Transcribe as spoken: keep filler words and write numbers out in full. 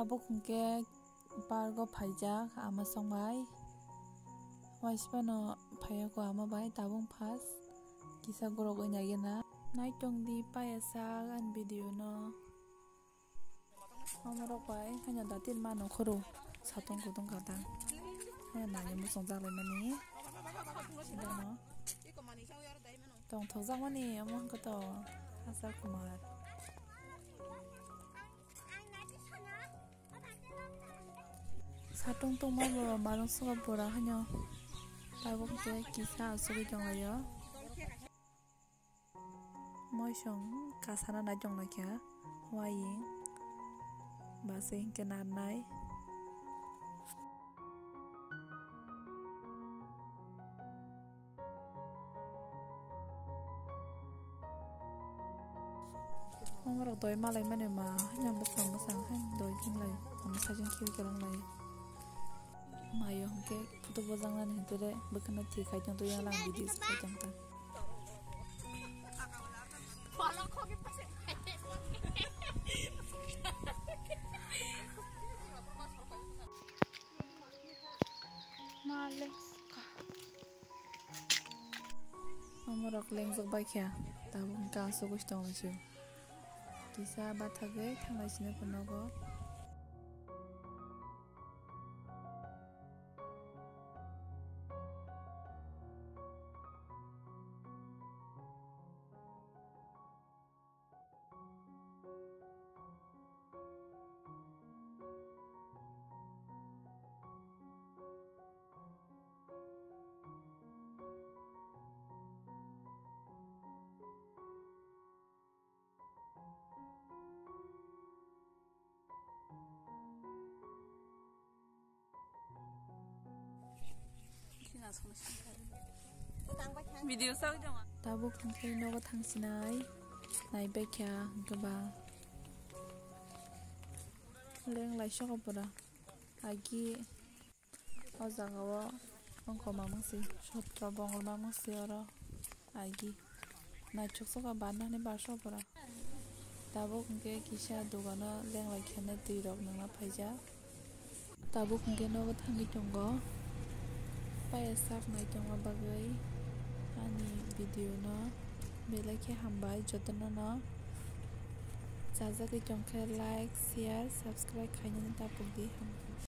Tabuk hwnkhe park o phaijak ama song bai. Waisphano phaiya ko ama bai tabuk phas kisa gorok wngya gena. Naitong di paya sak ani video no. Omorok bai hanya datil mano khoro satung kutung kata. Hanya nai muchung jak lai mani. Sidano. Tongthokjakmani omo hwnkhe to Hachal Kumar. Satung tongma bo marung suka bora hwnyo. Tabuk hwnkhe kisa asugwi tonglaio. Moisong kasana nai tonglaikha. Waying. Base hwnkhe narnai. Omorok doi malai mani ma hanya bwsang bwsang hai doi thinglai ama sajeng khil kwrwng lai. Mayo hwnkhe photo bojaknani hintere bwkhano thik hai tongtwi yang lang video se khai tongkha. Omorok lengjak bai kha, tabuk hwnkhe asugwi tonglaisio. Kisa bathagwi thanglai sini nogo. Video sawi tongma. Tabuk hwnkhe nogo thangsinai naibaikha hwnkhe ba leng laisok pura agi. O jaga o wngkoma mangsi sotro bongol ma mangsi oro agi. Naithok soka banani barso pura. Tabuk hwnkhe kisa dogano lenglai khe twi rok nangna phaijak. Tabuk hwnkhe nogo thangwi tongo. Paya sak nai tongma bagwi ani video no belai khe hambai jotono no. Chajagwi tongkhe like, share, subscribe khainani tapuk di hambai.